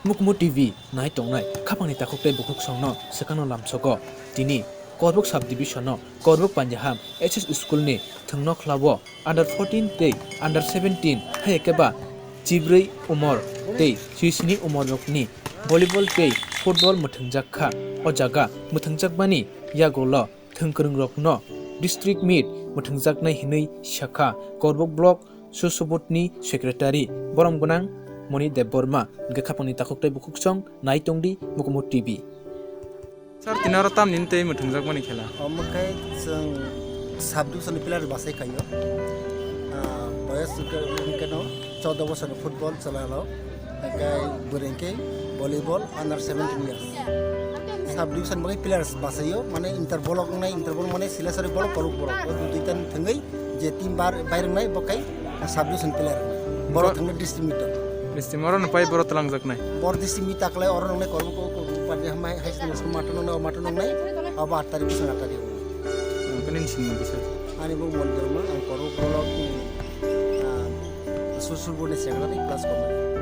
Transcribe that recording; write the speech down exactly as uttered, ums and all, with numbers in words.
Mukmu T V nai tongnai khapangni takhuk tei bukhuk songno swkangno lamsogo. Tini Korbuk subdivision-o Korbuk Panjaham S S School-ni thwngno khlao under fourteen tei under seventeen hai khe ba chibrwi umor tei sisini umorrokni volleyball tei football mwthwngjak kha. O jaga mwthwngjakmani yagulo thwngkwrwngrokno district meet mwthwngjaknai hwnwi sakha Korbuk Block Susubutni Secretary borom gwnang Moni Debbarma. Hwnkhe khapangni takhuk tei bukhuk song nai tongdi Mukmu T V. Sir, tini oro tamni tei mwthwngjakmani khela? Omo khe chwng sub division ni player basai khaio. Ah, boyos hwnkhe no choudo bosorni football chwla rok, hwnkhe bwrwi hwnkhe volleyball under seventeen years. Sub division bagwi players basaio, mane inter bolok wngnai, inter bolok mane Silesari bolok, Korbuk bolok. O dui duita thwngwi je team bar-, bairwngnai bo khe sub division player wngnai. Borok Bo- thwngwi district meet o. District oro no pai borok twlangjaknai. Bor district meet taklai oro wngnai Korbuk, Korbuk Panjaham high school mato wngnai, o mato wngnai. Abo aat tarik bwswk aat tarik. Ang khe nini sinimung kisa. Ani bo Moni Debbarma, ang Korbuk bolok, ah, Susubutni secretary plus committee.